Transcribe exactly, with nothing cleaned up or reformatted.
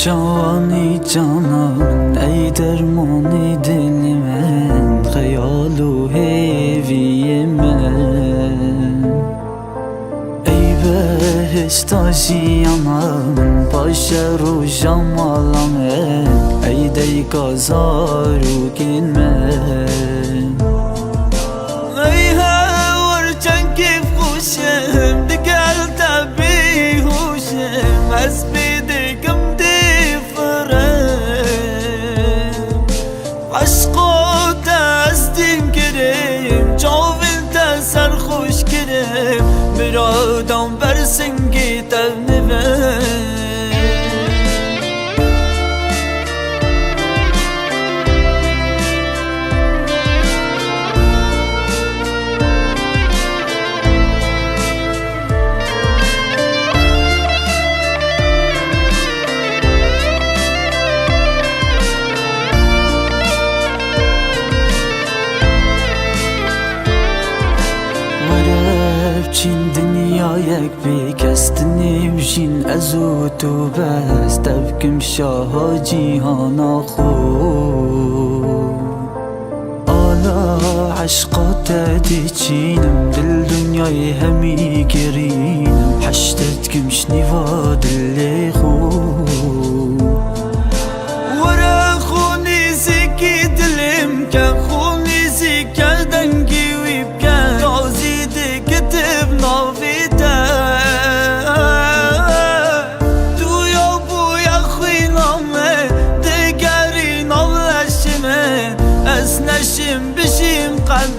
Çawanî cana min, ey dermanê dilê min, xeyal û hêviyê min. Ey behişta jiyana min, paşe roja mala min, ey deyka zarokên min. Ey hewar çend kêfxweş im, digel te bêhûş im, ez pê dikim dê firim. Eşqa te ez dîn kirim, çavên te serxweş kirim, miradan ber singê te nivim. Were biçîn dinyayek bê kes, dinê bijîn ez û tu bes, te bikim şaha cîhana xwe. Ala eşqa te diçînim, dil dinyayê hemî girînim, heşt dikim ji nîva dilê xwe. Were xwe nêzîkî dilê min ke, xwe nêzîke dengê wî bike, gazî dikitib navê te. Tu ya bûye xwîna min, digerî nav leşê min, ez neşim bijîm qet